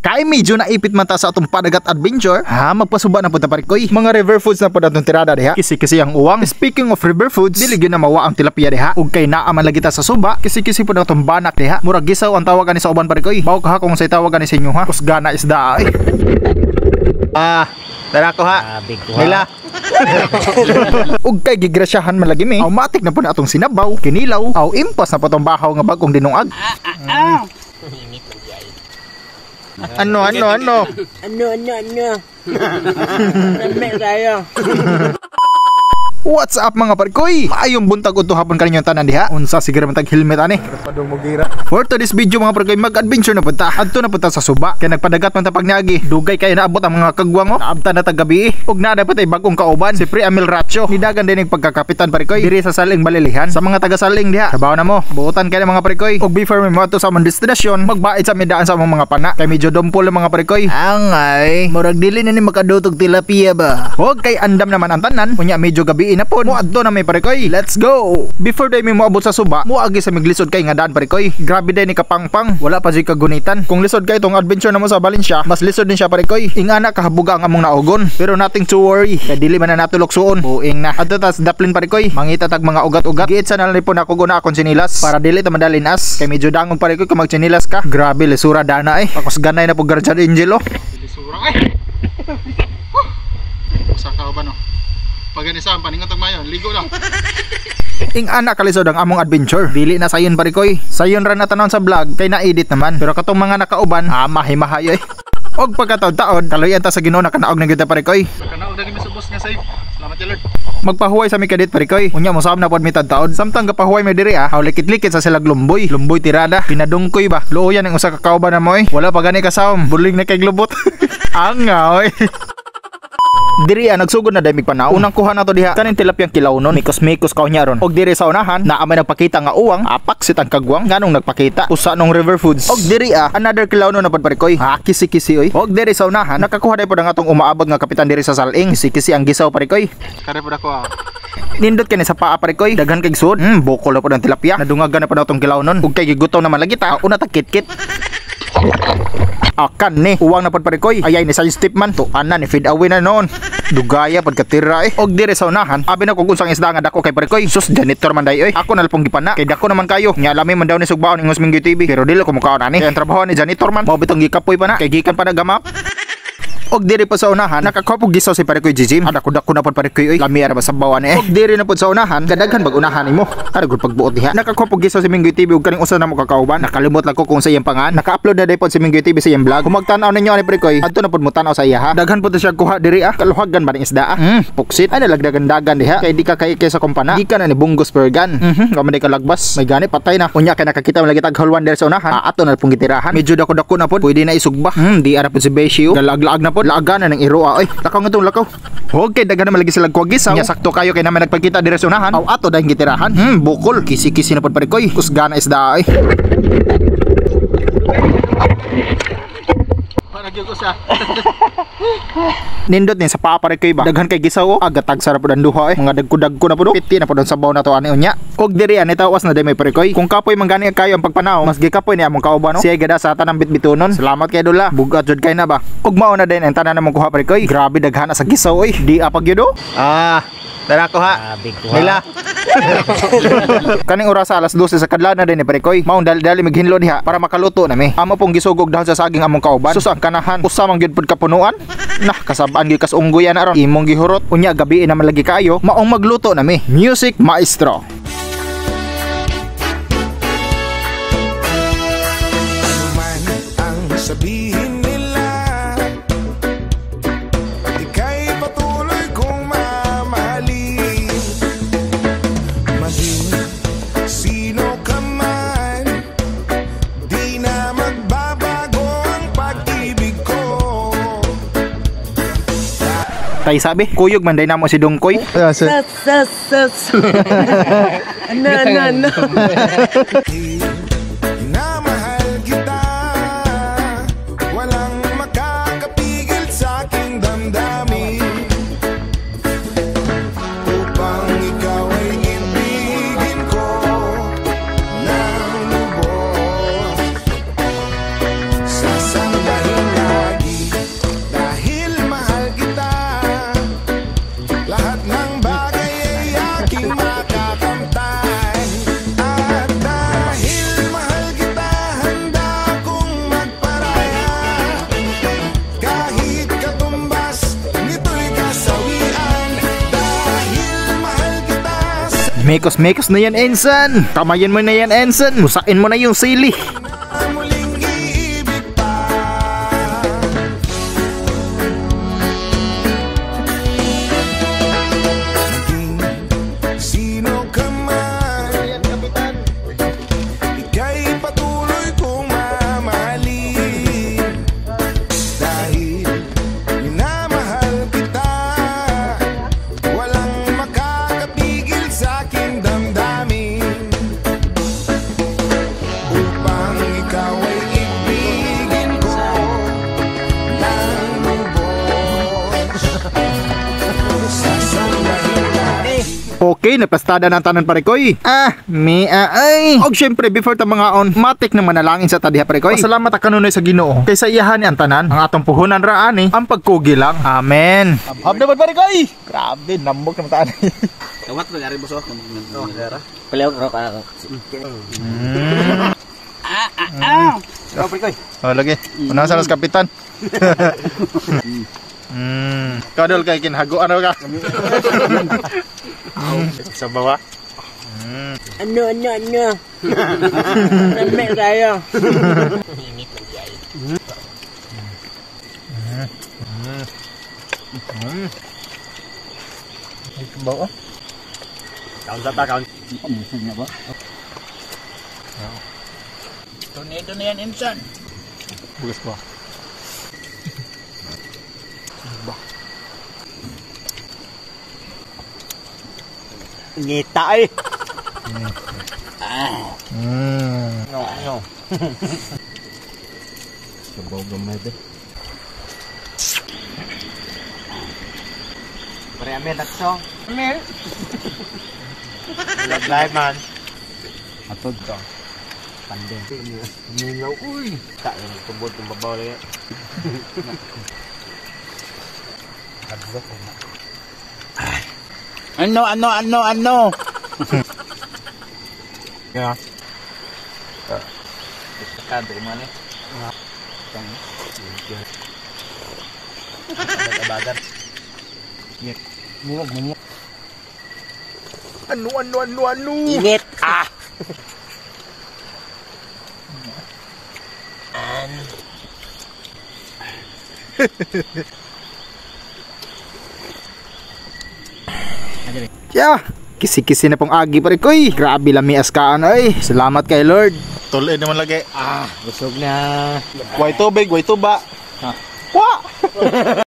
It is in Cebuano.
Kay medyo naipit man ta sa atong padagat adventure, ha, magpasuba na pud ta, parikoy. Mga river foods na pud atong tirada diha. Kisi-kisi ang uwang. Speaking of river foods, dili gyud na mawa ang tilapia diha. Ug kay naa man lagi ta sa suba, kisi-kisi pud atong banak diha. Murag gisaw ang tawag ani sa uban, parikoy. Bawo ka ha kung say tawag ani sa inyo ha. Kusgana isda ay. Ah, tara ko ha. Nila. Ug kay gigrasyahan man lagi mi. Automatic na pud na atong sinabaw, kinilaw, aw impas na pud atong bahaw nga bagong dinungag. Ano, ano, ano? Ano, ano, ano? Lami tayo. What's up, mga parkoy? Maayong buntag udto hapon kaninyong tanan diha. Unsa siguro man tag helmet ani? For today's video, mga parkoy, mag-adventure na punta. Adto na punta sa suba. Kay nagpadagat man ta pag niagi. Dugay kay naabot ang mga kagwang oh. Naabtan na tag gabi. Ug naa dapat ay bagong kauban si Pre Amil Racho. Nidagan din ang pagkakapitan, parkoy. Diri sa Saling Balilihan. Sa mga taga Saling diha. Sabaw na mo. Buotan kay mga parkoy. Ug before mi moadto sa among destinasyon, magbait sa midaan sa among mga pana. Kay medyo dumpol ang mga parkoy. Angay, murag dili na ni makadutog tilapia ba? Huwag kay andam naman ang tanan, unya medyo gabi na pod. Moadto na may parikoy. Let's go. Before day mi moabot sa suba, moagi sa miglisod kay nga daan, parikoy. Grabe day ni kapangpang. Wala pa jud kagunitan. Kung lisod kay tong adventure namo sa Valencia, mas lisod din siya, parikoy. Ingana kahabuga ang among naugon. Pero nothing to worry. Kay dili man na nato luksuon. Buing na. Adto tas daplin, parikoy. Mangita tag mga ugat-ugat. Giit sa na po nako guna akong sinilas para dili ta madalin as. Kay medyo dangog, parikoy, kung magtsinilas ka. Grabe lisura dana eh. Pakos ganay na po guardian angel oh. Lisura eh. Usa ka ba no? Pag ganisa, paningot ang mayon, ligo lang. Ing ana kalisod ang among adventure. Dili na sayon, parikoy. Sayon ra na tanon sa vlog kay na-edit naman. Pero katong mga nakauban, ah, mahimahayo eh. Og pagkataod-taod, kaluyan ta sa Ginoo nakanaog na gyud ta, parikoy. Nakanaog na kami sa bus nga safe. Salamat ya Lord. Magpahuway sa mi kadit, parikoy. Unya mosab na pod mi taod. Samtang gapahuway mi diri ah, likit-likit sa sila lumboy. Lumboy tirada, pinadungkoy ba. Luoyan ang usa ka kauban na mo eh. Wala pa gani kasawom, buling na kay glubot. Angaw eh. Diri ah, nagsugod na dahil panaw. Unang kuha na to diha kaning tilapiyang kilaw nun. Mikos-mikos ka unya ron. Og diri sa unahan, naa may nagpakita nga uwang, apak sit ang kagwang nganong nagpakita. Usa nung river foods. Og diri ah, another kilaw nun na pod, parikoy. Ha, kisi-kisi oy. Og diri sa unahan, nakakuha dai pod ang atong umaabot nga kapitan diri sa Saling. Kisi-kisi ang gisaw, parikoy. Kare pud ako ah. Nindot kini sa paa, parikoy. Daghan kay sud. Bukol na pod ang tilapia. Nadungagan na pod atong kilaw nun. Ug kay gigutom naman lagi ta, una ta kit-kit. Akan ni, uwang na pod, parikoy. Ayay ni side step man to. Ana ni feed away na noon. Dugaya pod katira eh. Og diri sa unahan, abi na kung unsang isda nga dako kay parikoy. Sus, janitor man day oy. Ako na pong gipana. Kay dako naman kayo. Nya lami man daw ni sugbaon ingos Minggoy TV. Pero dili ko mukaon ani. Kay ang trabaho ni janitor man. Mao bitong gikapoy pa na. Kay gikan pa na gamak. Og diri pa sa unahan, nakakopog gisaw si parikoy Jijim. Ada dako na pod, parikoy oy. Lami ra ba sa bawan eh. Og diri na pod sa unahan, kadaghan bag unahan nimo. Ara gud pagbuot diha. Nakakopog gisaw si Minggoy TV ug kaning usa na mo kakauban. Nakalimot lang ko kung sa iyang pangan. Naka-upload na day pod si Minggoy TV sa iyang vlog. Kung magtan-aw ninyo ani, parikoy, adto na pod mo tan-aw sa iya ha. Daghan pod siya kuha diri ah. Kaluhagan ba ning isda ah? Puksit. Ay nalagdagan-dagan diha. Kay di ka kay kay sa kumpana. Di ka na ni bunggos pergan. Wa man ka lagbas. May gani patay na. Unya kay nakakita man lagi tag halwan diri sa unahan. Ah, ato na pong gitirahan. Medyo dako-dako na pod. Pwede na isugba. Di ara pod si Beshi oh. Galaglaag na pod. Laagan na ng iroa oy. Lakaw nga tong lakaw. Okay, daghan naman lagi sila kuha gisaw. Nya sakto kayo kay naman nagpakita diri sa unahan. Aw ato dahil gitirahan. Bukol. Kisi-kisi na pod, parikoy. Kusgana isda ay. Para gyud ko siya. Nindot ni sa paa, parikoy ba. Daghan kay gisaw oh. Agatag sa pod ang duha eh. Mga dagko-dagko na pod oh. Piti na pod ang sabaw na to ani unya. Og diri ani tawas na day may parikoy. Kung kapoy man gani kayo ang pagpanaw, mas gikapoy ni among kauban no. Siya gada sa tanang bitbitonon. Salamat kay Dula. Bugat jud kay na ba. Og mao na din ang tanan namong kuha, parikoy. Grabe daghan na sa gisaw oy. Di apag gyud oh. Ah, tara ko ha. Nila. Kaning oras sa alas 12 sa kadlaw na din ni parikoy. Maong dali-dali maghinlo diha para makaluto na mi. Amo pong gisugog dahon sa saging among kauban. Sus ang kanahan. Usa man gyud pud kapunuan. Nah, kasabaan gyud kas unggoy ana ron. Imong gihurot. Unya gabi naman lagi kaayo. Maong magluto na mi. Music maestro. Ano man ang sabihin nila, ika'y patuloy kong mamahalin. Maging sino ka man, di na magbabago ang pag-ibig ko. Tay sabi, kuyog man day namo si Dungkoy. Sus, sus, sus. Ano, ano, ano? Na mahal kita, walang makakapigil sa aking damdamin upang ikaw ay ibigin ko ng lubos. Sasambahin Mekos-mekos na yan, ensan. Kamayan mo na yan, ensan. Musain mo na yung sili. Muling iibig pa. Maging sino ka man, ika'y patuloy kong mamahalin. Dahil minamahal kita, walang makakapigil sa aking damdamin. Upang ikaw ay ibigin ko ng lubos. Sasambahin ka. Okay, napastada ng tanan, parekoy. Ah, mi ah, ay. Og syempre, before ta mga on, matik na manalangin sa tadiha, parekoy. Pasalamat ta kanunay sa Ginoo. Kaysa iyahan ni ang tanan, ang atong puhunan ra ani, ang pagkugi lang. Amen. Hab naman, parekoy. Grabe, nambok naman taan. Kawat ba gari boso? Oh, gara. Palaw ko ka. Oh, pre koy. Oh, lagi. Una sa kapitan. Kadol kay kinhago ano ka? Sa bawa. Ano ano ano. Lami kayo. Bawa. Kaon sa ta kaon. Tornado na yan, insan. Bugas ba? Ngita eh. No, no. Sabaw gamay be. Pre Amel atsong. Amel. Love life man. Atod ka. Pandeng. Mingaw uy. Tak yung tubod ng babaw lagi. Ano ano ano ano. Yeah. Kanto mo ni. Abagan. Ano ano ano ano. Init. Ah. Yeah. Kisi-kisi na pong agi parekoy. Grabe lami askaan ay. Salamat kay Lord. Tuloy naman lagi. Ah, busog na. Way tubig, way tuba. Wa.